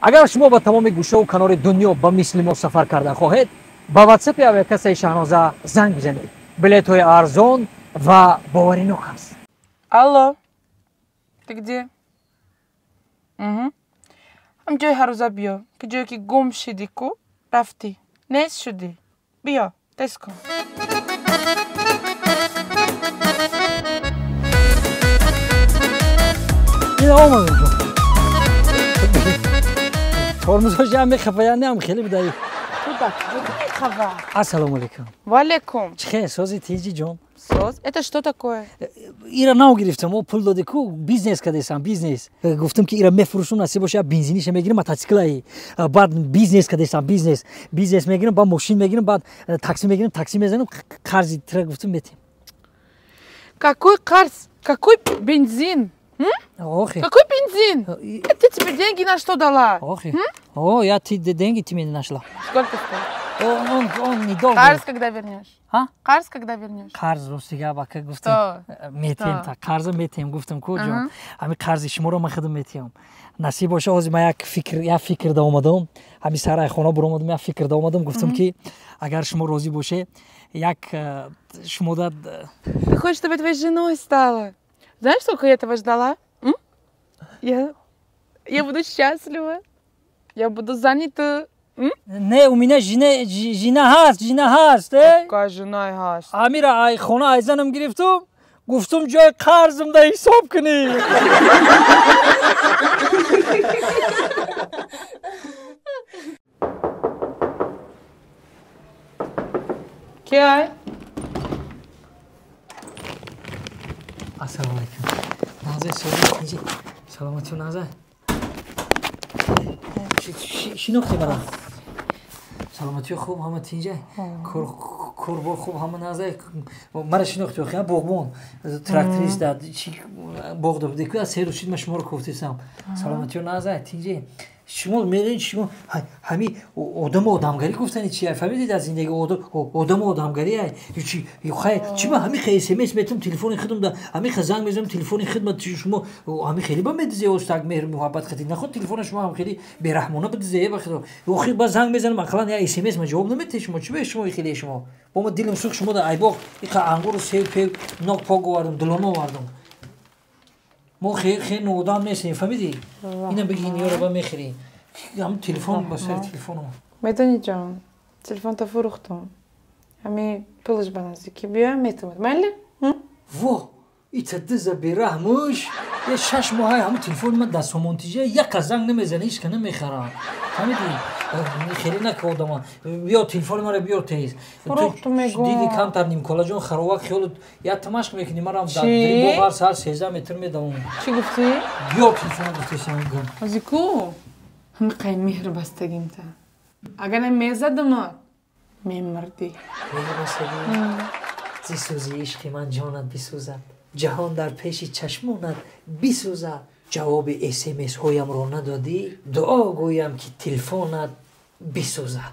Агар шумо ба тамоми гӯшаву канори дунё ба мисли мо сафар кардан хоҳед, ба ватсапи авиакассаи Шаҳноза занг бизанед. Билетҳои арзон ва боваринок аст. Алло, ты где? Угу. Ҳам ҷои ҳаррӯза биё, ки ҷое ки гум шидӣ ку, рафтӣ, нест шудӣ. Биё, тез кун. Ина омадем ҷон. Тормозҳош ям мехафа, я неам хеле будаи. Ту ба куҷо мехава? Ассалому алайкум. Ва алайкум. Чӣ хел, сози тинҷи ҷон? Соз? Это что такое? Ира нав гирифтам, о пул доди ку, бизнес кардесам, бизнес. Гуфтам ки ира мефурӯшам, насиб боша, бензиниша мегирам, мотоциклаи. Баъд бизнес кардесам, бизнес. Бизнес мегирам, баъд мошин мегирам, баъд такси мегирам, такси мезанам, қарзи тира гуфтам метем. Какой қарз? Какой бензин? Охи. Какой бензин? Я тебе деньги на что дала? Охи. О, я ты деньги ты мне нашла. Сколько стоит? Он недолго. Қарз когда вернешь? А? Қарз когда вернешь? Қарз ростига бака гуфтам. Метем та қарза метем гуфтам ку ҷон. Ҳами қарзи шуморо ман худам метиҳам. Насиб боша, ҳозир ман як фикр да омадам. Ҳами сарай хона буромадам, як фикр да омадам, гуфтам ки агар шумо розӣ боше, як шумо да. Ты хочешь, чтобы я твоей женой стала? Знаешь, сколько я этого ждала? Я буду счастлива. Я буду занята. Не, у меня жена ҳаст, жена ҳаст. Какая жена ҳаст? Амира ай хона ай занам гирифтум, гуфтум ҷои қарзм да ҳисоб кунӣ. Ки ай? Ассалому алайкум. Наза, сози, саломатӣ Наза. Шинохти мара? Саломатӣ хуб, ҳама тинҷа? Корбор хуб, ҳама наза. Мара шинохти охи, боғбон, тракторист да, чи боғ да буде, ку аз се рӯз шид ман шуморо кофтесам. Саломатӣ наза, тинҷа. Шумо медонед, шумо ҳами одаму одамгарӣ гуфтани чи ай, фаҳмидед аз зиндагӣ одаму одамгарӣ ай. Хай, чи ман ҳами хе смс метам телефони худам да, ҳами хе занг мезанам телефони хидмат, шумо ҳами хеле ба медизе остак меҳр муҳаббат хати. Наход телефона шумо ҳам хеле бераҳмона бидизе ба худо. Охир ба занг мезанам, ақаллан я смс ма ҷавоб наметиҳед шумо. Чи бе шумо хеле шумо? Бо ма дилам сӯхт шумо да айбоқ иқа ангуру сев пев нок пок овардам, дилона овардам. Мо хе одам нестем, фаҳмидӣ? Ина бигӣ ниёро ба мехӯрӣ. Ҳам телефон ба сари телефоном. Медонӣ ҷон, телефонта фурӯхтум. Ҳами пулаш ба наздикӣ биёям метавонад. Майли? Во, ита диза бераҳмуш. Я 6 моҳ ҳам телефони ман дар сомонтиҷа як занг намезана, ҳеч ка намехарам. Фаҳмидӣ? Хеле нака одама. Биё телефони маро биёр тез. Фурӯхтум мегӯм. Диди камтар нимколаҷон харовак хиёлу я тамашқ мекунӣ, марам дар боғ ҳар саҳар 13 метр медавам. Чӣ гуфтӣ? Биёр телефона гуфтесам. Ҳози ку? Ҳами қай меҳр бастагимта. Агар намезадама, мемурдӣ. Меҳр бастагӣ? Зи сӯзи ишқи ман ҷонат бисӯзад, ҷаҳон дар пеши чашмонат бисӯзад. Ҷавоби смсҳоямро надодӣ, дуо гӯям ки телефонат бисӯзад.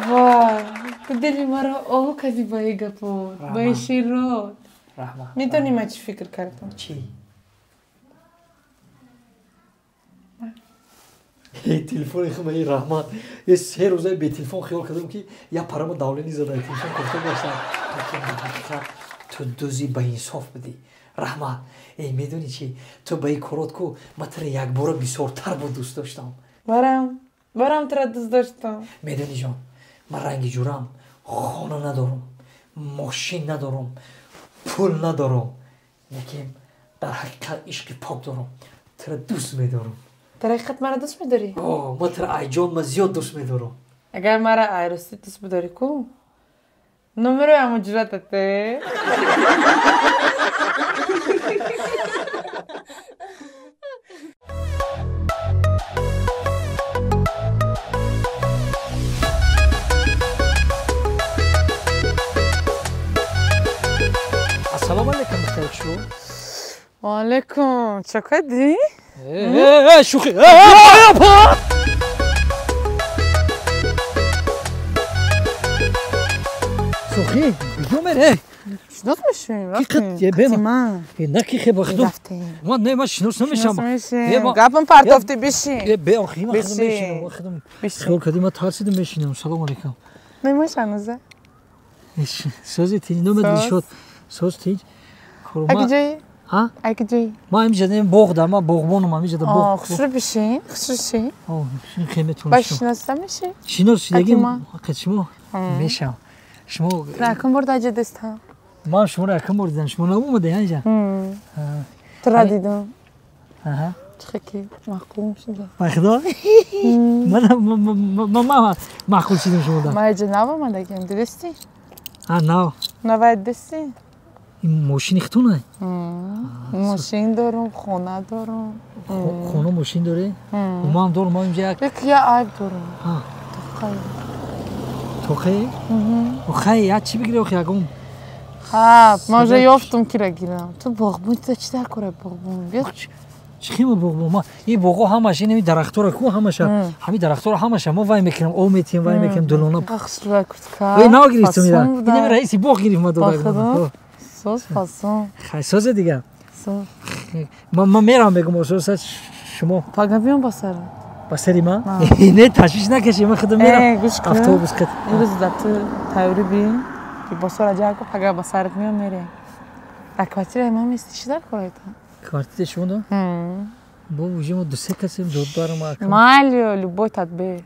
Вой, ту дили маро об кардӣ ба ин гапот, ба ин широт. Раҳмат. Медонӣ ман чӣ фикр кардам? Чӣ? Телефони худам, эй раҳмат. Е 3 рӯза бе телефон хиёл кардам ки я парамо давлени зада, телефон кофта гаштам. Ҳақиқат ту дузи ба инсоф будӣ. Раҳмат. Эй, медонӣ чӣ? Ту ба ин корот ку ман туро якбора бисёртар бо дӯст доштам. Барам туро дӯст доштам. Медонӣ ҷон, ман ранги ҷурам, хона надорам, мошин надорам, пул надорам, лекин дар ҳақиқат ишқи пок дорам. Туро дӯст медорам. Дар ҳақиқат маро дӯст медорӣ? О, ман туро айҷон ман зиёд дӯст медорам. Агар маро айростӣ дӯст бидорӣ ку, номерои ҳамон ҷуратате. Ассалому алайкум, духтари хушу. Ва алайкум. Чӣ кардӣ? Шӯхӣ. Шӯхӣ, куҷо мере? Шинос мешавем, рафтем. Ман. На ки хе бахтум. Ман не, ман шинос намешам. Гапам партофти бишин. Бе охи ман худам мешинам, ман худам. Хел кади ман тарсидам мешинам. Салом алейкум. Мемон Шаноза. Сози тинҷ номад Дилшод. Соз тинҷ. Аки ҷои? А? Аки ҷои? Ман ҳамиҷа не боғ да, ман боғбонам ҳамиҷа да боғ. Хушрӯ бишин, хушрӯ шин. Шин хе метавонам. Ба шиноста меши? Шинос шидагим ҳақиқат шумо мешам. Шумо якум бор даҷа дистам. Ман шуморо якум бор дидам. Шумо наомаде инҷа? Тура дидам. Чӣ ки маъқул шуда. Ба худо? Ман маъқул шудам шумода. Ман инҷа нав омадагим, дидисти? А, нав. Навай дидисти? Ин мошини худтона? Мошин дорум, хона дорум. Хона мошин дорӣ? Ман дорум, ман инҷа як я айб дорум. Тоқай. Тоқай? Охай, я чӣ бигирӣ охи ягон? Ха, ман уже ёфтум кира гирам. Ту боғбон, ту чӣ дар кора боғбон? Биё. Чӣ хима боғбон? Ма ин боғо ҳамаш ин дарахтора ку ҳамаша, ҳами дарахтора ҳамаша мо вай мекунем, об метиҳем, вай мекунем дулона. Хушрӯ куртка. Ой, нав гирифтум ира. Ин раиси боғ гирифт ма додак. Соз фасон. Хай созе дига. Соз. Ман мерам мегум ососа шумо. Пага биём ба сарат. Ба сари ман? Не, ташвиш накаши, ман худам мерам. Автобус қит. Имрӯз дар ту тайёрӣ би, либосҳоро ҷамъ кун, пага ба сарат меом мерем. Дар квартираи ман мести чӣ дар кор айта? Квартираи шумо да? Бо уже мо ду се касем, додарам акам. Майли, любой тадбир.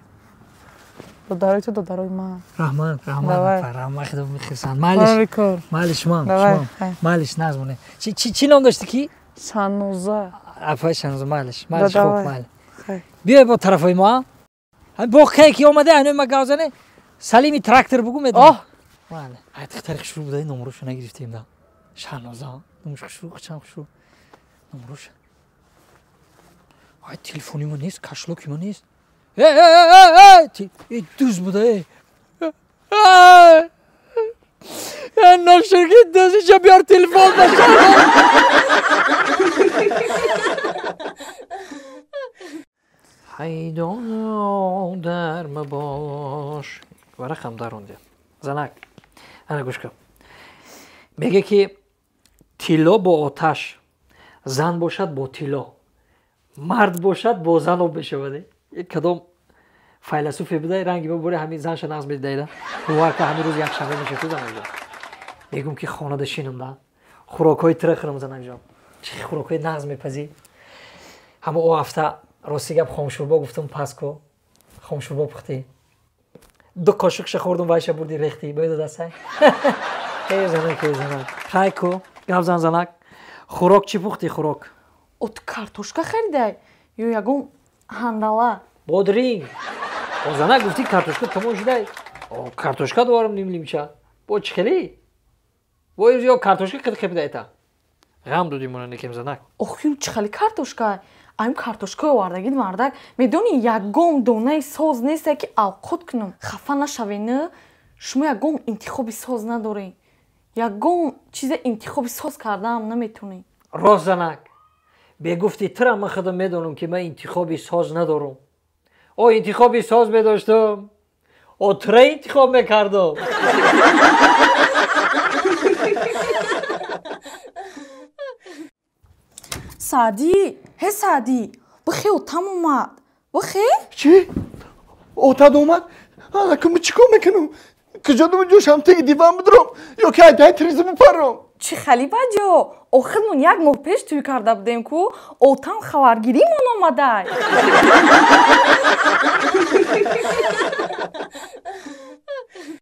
Додарои ту, додарои ман. Раҳмат, раҳмат, раҳмат, худо мехирсанд. Майлиш, майлиш шумам, шумам. Майлиш назмоне. Чӣ ном дошти ки? Шаноза. Апай Шаноза, майлиш, майлиш хуб, майли. Биёй бо тарафои мо, а? Боғ кае ки омада, ҳанӯи ма гавзане, Салими трактор бугу медонам. Майли. Ай духтари хушрӯ буда, номроша нагирифтем да. Шаноза, номаш хушрӯ, чанд хушрӯ. Номроша. Ай телефони ма нест, кашлоки ма нест. Эй, дуз буда, эй. Эй, ноширки дуз, инҷа биёр телефон да Шаноза. Ҳайдон дар мабош. Варақам даронде. Занак, ана гӯш кун. Меге ки тилло бо оташ, зан бошад бо тилло, мард бошад бо зан об мешавад. Кадом файласуфе буда, ранги ма боре ҳамин занша нағз медидаида. Бовар ка ҳамин рӯз якшанбе мешавад ту занакҷон. Мегӯм ки хонада шинам да, хӯрокҳои тира хӯрам занакҷон. Чӣ хӯрокҳои нағз мепазӣ? Ҳама о ҳафта рости гап хомшӯрбо гуфтум пас ку, хомшӯрбо пухтӣ. Ду қошуқша хӯрдум, вайша бурди рехтӣ. Бояд дастай. Эй занак, эй занак. Хай ку, гап зан занак. Хӯрок чӣ пухтӣ хӯрок? О ту картошка харидай ё ягон ҳандала? Бодринг. О занак гуфтӣ картошка тамом шудай. О картошка дорам нимлимча. Бо чӣ хелӣ? Бо ё картошка қид хепидаита. Ғам додӣ мона некем занак. Охи чӣ хели картошка? Ам картошка овардагид мардак. Медонӣ ягон донаи соз несте ки авқот кунам. Хафа нашавед, шумо ягон интихоби соз надоред. Ягон чизе интихоби соз кардаам наметонед. Рост занак. Бегуфти тира ман худам медонам ки ман интихоби соз надорам. О интихоби соз медоштам, о тира интихоб мекардам. Саъдӣ, ҳе Саъдӣ, бихе отам омад. Бихе? Чӣ? Отат омад? Ана ку чӣ кор мекунам? Куҷо дум ҷӯшам теги диван бидурам ё ки айдаи тиреза бипарам? Чӣ хали баҷо? Охирмон як моҳ пеш тӯй карда будем ку, отам хабаргиримон омадай.